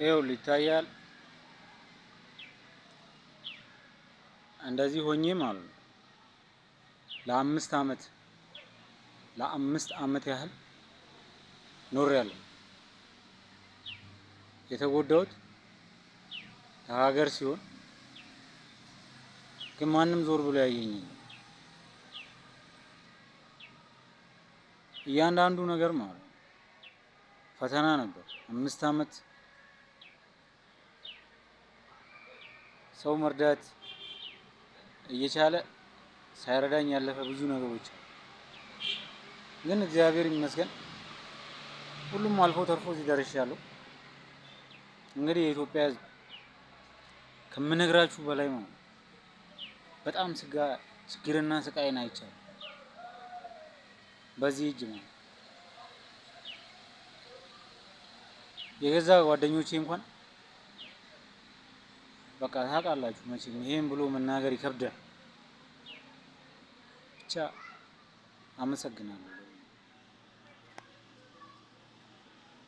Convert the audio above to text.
ይኸውልህ ይታያል። እንደዚህ ሆኜ ማለት ነው ለ5 አመት ለ5 አመት ያህል ኖሬያለሁ። የተጎዳሁት ለሀገር ሲሆን ግን ማንም ዞር ብሎ ያየኝ የለም። እያንዳንዱ ነገር ማለት ነው ፈተና ነበር። 5 አመት ሰው መርዳት እየቻለ ሳይረዳኝ ያለፈ ብዙ ነገሮች አሉ። ግን እግዚአብሔር ይመስገን ሁሉም አልፎ ተርፎ እዚህ ደርሻለሁ። እንግዲህ የኢትዮጵያ ሕዝብ ከምነግራችሁ በላይ ማለት ነው በጣም ስጋ ችግርና ስቃይን አይቻለሁ። በዚህ እጅ ማለት የገዛ ጓደኞቼ እንኳን በቃ ታውቃላችሁ መቼም ይሄን ብሎ መናገር ይከብዳል። ብቻ አመሰግናለሁ።